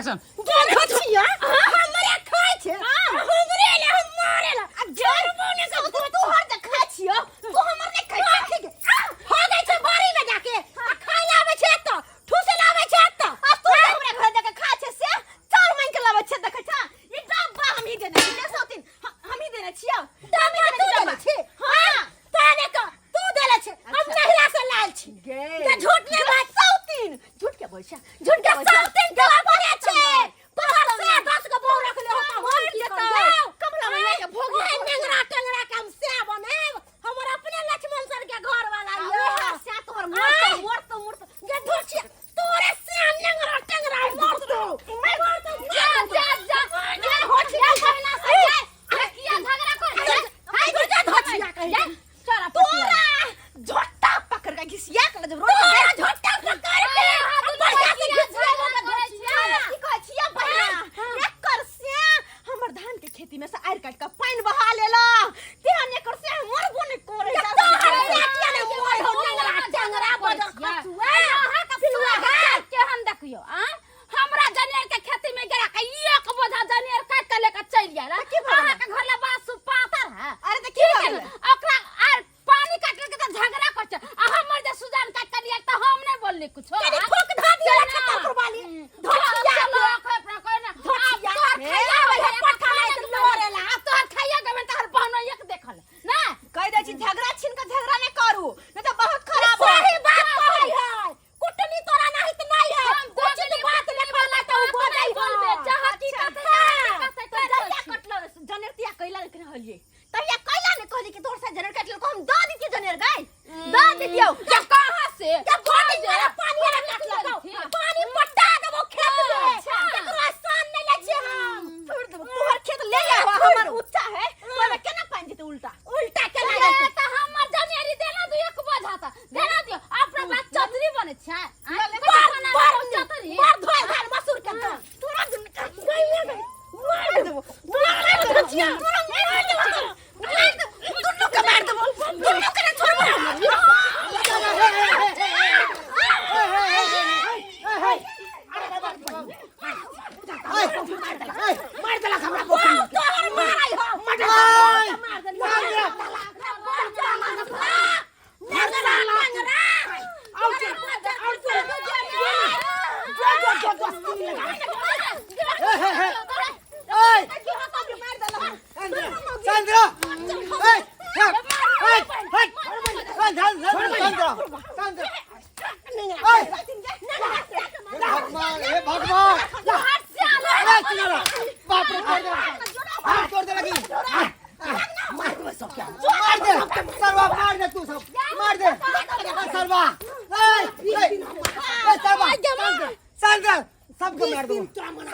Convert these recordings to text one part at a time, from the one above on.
छिया हमरे खाय छै हमरे ले हम मारे ला आ जर बोने के तू हर जे खाय छियो तू हमर नहीं खाय छै हो गई छै बाड़ी में जाके आ खाय लावे छै त ठूसे लावे छै त आ तू हमरा घर जाके खाय छै से चार मांग के लावे छै देखै छ ई डब्बा हम ही देने छी सौतीन हम ही देने छियो डब्बा तू देने छी हां ताने का तू देले छै हम नहिरा से लाल छी गे झूठ नहीं बात सौतीन झूठ के बोल छै झूठ के बोल छै सौतीन के बोले छै तोहर से 10 गो बहू रखले हो त हम की करब कमला मैया के भोग ओहे नेंगरा टेंगरा के हम से बनाएब हमर अपने लक्ष्मण सर के घर वाला यो से तोहर मोर मोर तो मोर गे धोछिया तोरे से नेंगरा टेंगरा मोर तो जा जा जा जा होछिया बहना से जा किया झगड़ा कर हाय जा धोछिया कहि चल तोरा झोटा पकड़ के घिसिया के जब रोज तोरा झोटा पकड़ के बढ़िया से घिसिया के धोछिया की कहै छिया बहिना एकर से हमर धान के खेती में से आरि काटि के पानि बहा लेला तेहन एकर से मरबो नहि करे तोहर से किया ने मर हो नेंगरा टेंगरा बजर खचुआ पिलुआ केहन देखियो आ हमरा जनेर के खेती में गेला के एक बोझा जनेर काट के लेके चलि गेल अहाँ के घर ले बासु पातर है अरे त की भऽ गेलै ओकरा आर पानी काट के त झगड़ा कर छै आ हमर जे सुजान काट के लिया त हम नहीं बोलली कुछो कनी फूक धा दिया छत्तर पर वाली धोछिया धोछिया हे, वही पट्ठा नहीं त लोरेला। आ तोहर खाइया गबे तोहर बहनो एक देखल ना कह दै छी झगड़ा छीन के झगड़ा नहीं करू नहीं तो बहुत खराब हो सही बात कहै है कुटनी तोरा नहीं त नहीं है हम उचित दोगली बात कुटनी नहीं बोला त उ बोलै बोलबे जहाँ की अच्छा। कथे जहाँ की कथे तो कर जहिया रहल छी। कटल जनेर तिया कैला नहीं कहलिए तहिया कैला नहीं कहली कि तोर से जनेर काटल को हम द दितियो जनेर गाय द दितियो या कहाँ से जब बोटिंग वाला पानी वाला काट लगो पानी पटा देबो खेत में अच्छा। तकरो आसान नहीं लै छियै हम छोड़ देबो तोहर खेत ले जाओ हमर ऊंचा है तो केना पानी जेते उल्टा उल्टा केना ए, जेतै त हमर जनेरी देना दू एक बोझा त देना दियो अपना बात चतरी बने छै आँय? बार बना बार चतरी बार धोए धान मसूर के तो तोरा दुन गई गई मार देबो मार देबो धचिया मार देबो मार देबो दुन्नू के मार देबो दुन्नू के ना छोड़बो मार देलक हमरा बकरी तोहर मारै हो मार मार भगवान बाप रे हाथ तोड़ दे लगी मार दे सबके मार दे सरवा मार दे तू सब मार दे सरवा ए ए सरवा शांत सबके मार दो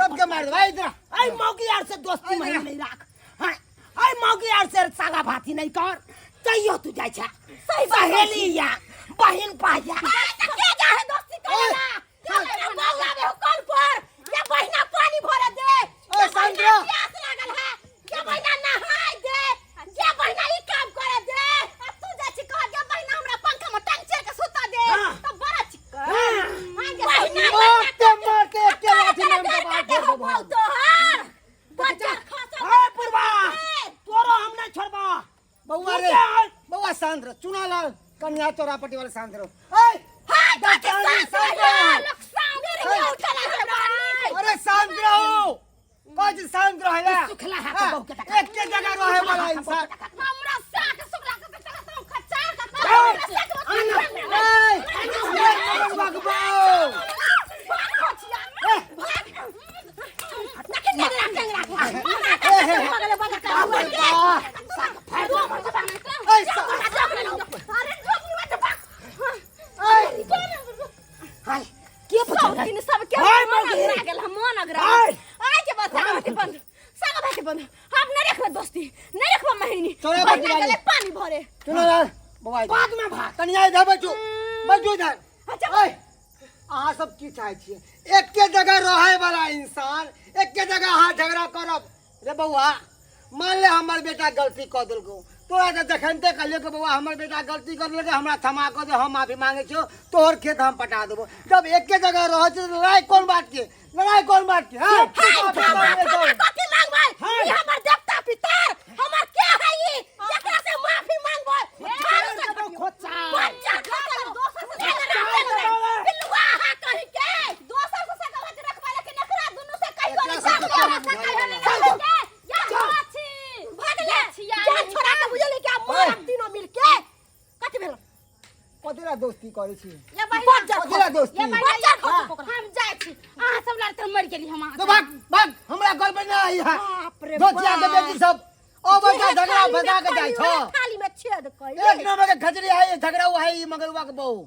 सबके मार दो भाई इधर आई मौगी यार से दोस्ती में नहीं राख हां आई मौगी यार से सागा भाती नहीं कर तैयो तू जाय छा सहेली या बहिन पाया के जा है दोस्ती करेला या मेरा बहू आवे हो कल पर या बहिना पानी भरे दे ए, सांद्रा। प्यास लागल है या बहिना नहाय दे या बहिना ई काम करे दे आ तू जा छी कह जे बहिना हमरा पंखा में टांग चढ़ के सुता दे हाँ। त बड़ा चिक्कर हाँ, बहिना मारते मारते एक के लाठी में तोरा दबा काटे हो दे बहु तोहार बच्चा खसा ए पुरवा तोरो हम नहीं छोड़बा बउआ रे बउआ शांत रहो चुना लाल कन्या चोरा पट्टी वाले शांत रहो ए हाय दातानी, शांत रहो अरे शांत रहो कुछ शांत रहो ला सुखला हाथ बहू के देखा। एक के जगह रहे वाला इंसान हमरा साक सुखला के तक तो खचार के ए ए मगन बगबाओ ए ए के पूछल दिन सब के हाय, मन मौगी। अगरा गेल हम मन अगरा हाय। गेल आइ के बाद सागा भाती बंद सागा भाती बंद हम नहीं रखबे दोस्ती नहीं रखबे महीनी चलो, बहिना बंद वाली। गेलै पानी भरे चुना लाल बउआ इधर। बाद में भाग कन्या इधर बैठू बैठू इधर अच्छा। ए अहाँ सब की चाहै छियै एके जगह रहै वाला इंसान एके जगह अहाँ झगड़ा करब रे बउआ मान ले हमर बेटा गलती कऽ देलकौ तोरा तऽ जखनते कहलियौ कि बौआ हमर बेटा गलती कर लेलकै, हमरा क्षमा कऽ दे, हम माफी मांगै छियौ, तोहर खेत हम पटा देबो। जब एके जगह रहै छै तऽ लड़ाइ कोन बात के, लड़ाइ कोन बात के? हैं? माफी मांगै छौ। कथी मांगबै? ई हमर देवता पितर, हमर के है ई जेकरा से माफी मांगबै? झाड़ू से खोचा बच्चा खतम दोसर से पिलुआ हा कहीं के दोसर से सकल के रखवा, लेकिन एकरा दुनु से कहियो एकरा नहीं सबके सकल केना बुझाइए? सकल भागले जान छोड़ा के बुझले कि आब मारब तीनों मिल के। कथी भेल? कथी ला दोस्ती करै छी? ये बहिना, बच्चा कथी ला दोस्ती? ये बच्चा खसो ओकरा। हम जाइ छी, अहाँ सब लड़ते मरि गेली हम अहाँ तो भाग भाग, हमरा घर पर ना आई है। बाप रे दोस्तिया के बाप। बेटी सब अबै छै, जेहे झगड़ा थाली में फंसा के जाइ खाली, छौ। ओहे थाली में छेद कइले। एक नंबर के खजरी है, झगड़ा हुआ है ई मगरुआ के बहू।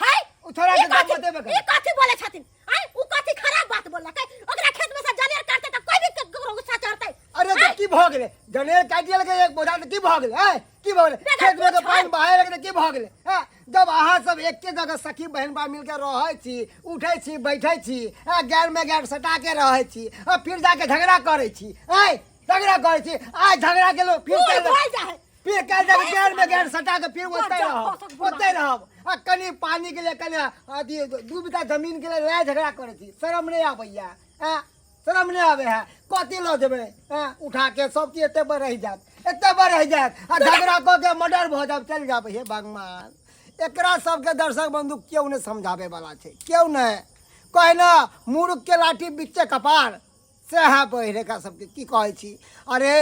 है ओ छोड़ा ई के दाम कथी बतेबे ई कर। कथी बोले छथिन? आय उ कथी खराब बात बोललकै? ओकरा खेत में से जनेर काटते त कोई भी ककरो गुस्सा चढ़तै। अरे तो की भऽ गेलै? जनेर काटि लेलकै एक बोझा तऽ की भऽ गेलै? हैं, की भऽ गेलै? खेत में के पानि बहाय लगलै, की भऽ गेलै? हैं, जब अहाँ सब एके जगह सखी बहिनपा मिलके रहै छी, उठै छी, बैठै छी, हैं, गैर में गैर सटा के रहै छी आ फिर जाके झगड़ा करै छी, हैं, झगड़ा करै छी। आइ झगड़ा केलहुँ, फिर बूढ़ काल्हि भऽ जाइ है। फिर काल्हि जाके गैर में गैर सटा के फिर ओतै जा, रहब, खसक बुढ़बा। ओतै रहब। आ कनि पानी के लिए, कनि अथी दू बीघा जमीन के लिए लड़ाइ झगड़ा करै छी। शरम नहि आबैया? हैं, शरम नहि आबै है? कथी लऽ जेबै? हैं, उठा के सब चीज एते पर रहि जायत, एते पर रहि जायत आ झगड़ा कऽ के मर्डर भऽ जायब, चलि जायब। हे भगवान, एकरा सबके दर्शक बंधु केओ नहि समझाबै वाला छै, केओ नहि कहे ने, मूर्ख के लाठी बिच्चे कपार। सएह पहिरेका सबके की कहै छी। अरे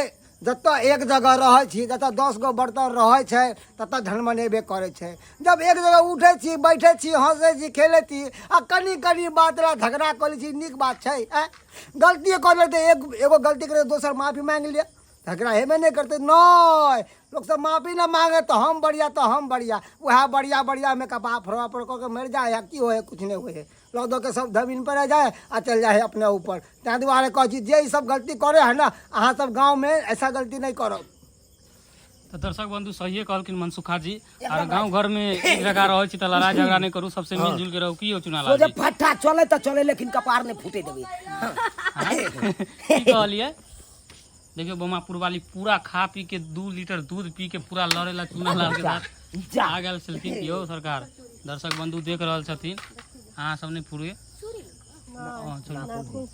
जतऽ एक जगह रहै छी, जतऽ 10 गो बर्तन रहै छै ततऽ झनमनेबे करै छै। जब एक जगह उठै छी, बैठै छी, हँसै छी, खेलै छी आ कनि कनि बात लए झगड़ा कऽ लै छी, नीक बात छै? आँय, गलती कऽ लेतै, एक एगो गलती करै दोसर माफी माँगि लिअ, झगड़ा हेबे नहि करतै। नहि, लोकसब माफी नहि माँगे तऽ हम बढ़िआँ, तऽ हम बढ़िआँ। उएह बढ़िआँ बढ़िआँमे कपार फोड़ा फोड़ कऽ के मरि जाइ हइ। की होइ हइ? किछु नहि होइ हइ। लऽ दऽ के सब जमीन पर आ जाए आ चलि जाइ है अपने ऊपर। ताहि दुआरे कहै छी, जे ई सब गलती करे है ना, अहाँ सब गाँवमे ऐसा गलती नहि करब। तऽ दर्शक बंधु, सहिए कहलखिन मनसुखा जी। आर गांव घर में एक जगह रहै छी तऽ लड़ाई झगड़ा नहि करू, सबसे मिलजुल के रहू। की यौ चुनालाल सोझे जी? फट्टा चले तऽ चले, लेकिन कपार नहि फूटे देबै। की कहलियै? देखियौ, बमापुर वाली पूरा खा पी के 2 लीटर दूध पी के पूरा लड़े ला चुनालाल के साथ जा आ गेल छलखिन। यौ सरकार, दर्शक बंधु देख रहल छथिन, अहाँ सब नहि फुरे। हँ, चलू।